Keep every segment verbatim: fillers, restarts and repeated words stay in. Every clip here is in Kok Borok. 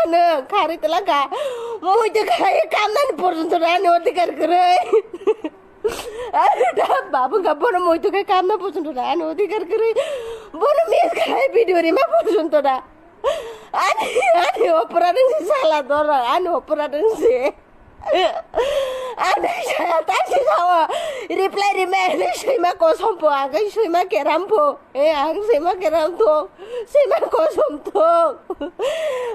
Nwng kharwi twlangkha. Muitu khai kamnani porjonto ani odhikar kwrwi. Are da babu ga bono muitu khai kamna porjonto ani odhikar kwrwi. Bono miss khai video rima porjonto da. Ani, ani opora nwng si sala dora, ani opora nwng si. Ani saya tasi sawa. Reply rima, ani sima kosom po, agai sima keram po. Eh, ang sima keram to, sima kosom to.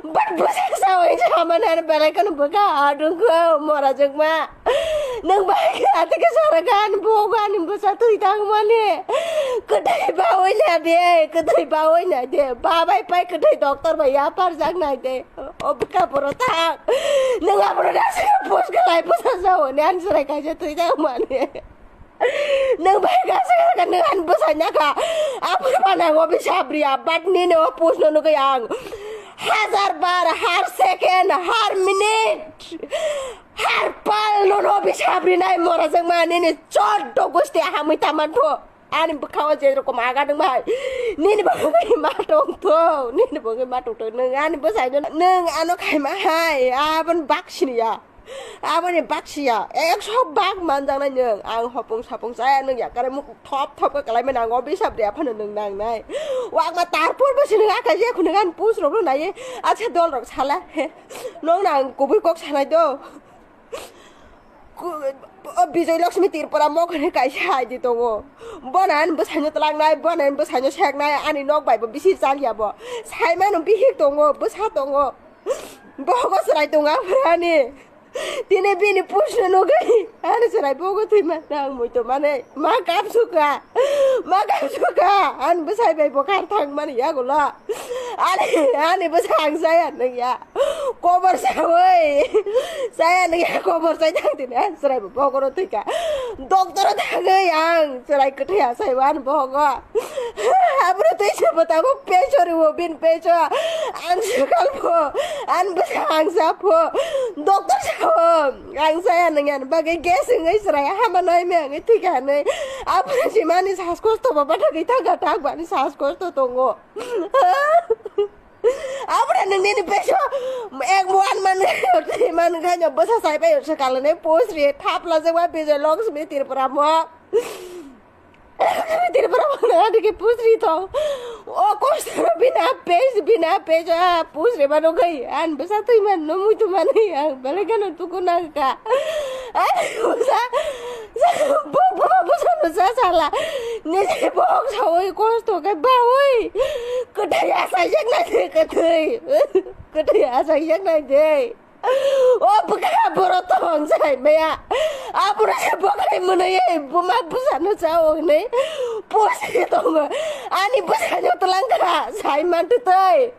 But busa sawa ini sama nana belai kan buka adung ko mora jengma. Nwng bai khe ate khe sara gan bo gan busa tui tang mani. Kwtai bawai na de, kwtai bawai na de. Babai pai kwtai doctor bai ya par jak nai de. O bwkha borok ta. Nwng abono da se post khlai bwsa jao ne ani chwrai kaisa twi jak mani. Nwng bai kha se kha nwng ani bwsa nya kha. Abo ma nang o bisa bri abat ni ne o post no nugui ang. Hazar bar har second har minute har pal no no bisa bri nai mora jak mani ni choddo gusti hamui taman pho. Ani bwkha o je rokom aga nung bai. Nini bagwi ma tong to, nini bagwi ma tong to. Nung ani bwsai no, nung ano khai ma hai, abon bak sini ya. Aboni bak siya, ekso bak manjak nai nung. Ang hopong sapong chaya nung ya kare muk thop thop ka kalai ma nang o bisa bri aphano nung nang nai. Wak ma tarpor bo sini aka je khunu gan pus rok no nai. Acha dol rok sala. Nung nang kubui kok sanai do. Ku-, o Bijoy Lakshmi Tripura mokhe kaisa I D tongo. Bono ani bwsaino twlangnai, bono ani bwsaino seknai, ani nok bai bo bisi chaliya bo. Saimano bihik tongo, bwsa tongo. Bohogo chwrai tongo aphurani. Tini bini post no nugui, ani chwrai bohogo thwima nang muitu mani. Ma kapsuka, ma kapsuka, ani bwsai bai bo kar thang mani yagulo. Ani, ani bwsa ang saya nung ya. Kobor sawi. Saya nung ya kobor sai thang tini ang chwrai bo bogoro thika. Doctor thangwi ang chwrai kwthwi asai wan bogo. Abro tei se bo tabuk peso riwo bin peso. Ang swkal pho. An bwsa ang sa pho. Doctor sao. Ang saya nung ya bagwi gas wngwi chwrai hama noi me wngwi thika nai. Abro si mani sas kosto bo bathagwi thangka thak bani sas kosto tongo. Abra nung nini peso ek muan man, man khanyo bwsa sai pai se kalane post ri thapla jengma Bijoy Lakshmi Tripura mo. Tripura mo na dike post ri to. O kosto bina pes, bina pes, a post ri mano gai an bwsa tui man no mui tu man ang bele gano tu ko nang ka. Ani bwsa, bwsa, bwsa, bwsa sala. Nini bok sawi kosto khe bawi. Kwthai asai jak nai de kwthai. Kwthai asai jak nai de. O bwkha borok tong sai maya. Abura se bwkhai mwnwi buma bwsano chao hwnwi. Post tongo. Ani bwsano twlang kha sai mantwi twi.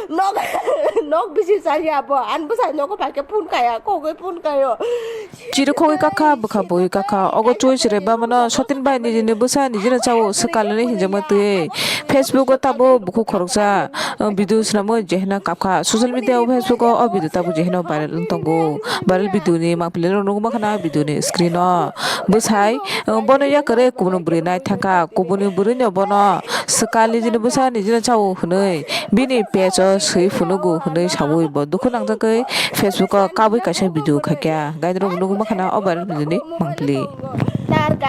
Nok, nok bisi chaya bo. Ani bwsa nogo pai khe phone kaya, kogwi phone kayo. Chiri khogwi kakha, bwkha bui kakha. Ogo choice re bamano sotin bai nijini bwsa nijino chao swkalani hinjakma twi. Facebook o tabo bukhuk khoroksa, uh, video swnamwi jehna kapkha. Social media o Facebook o, o video tabo jehna viral wng tongo. Viral video ni mangpili rok nukma khana video ni screen o. Bwsai, uh, bono yakarwi kubuni bwrwi nai thangkha. Kubuni bwrwi no bono swkal nijini bwsa nijino chao hwnwi. Bini page o swi phunugo hwnwi saui bo dukhu nangjagwi Facebook o kabui kaisa video khaikha. Gaidrok nugwi mankha na o viral video ni mangpili. Tarka,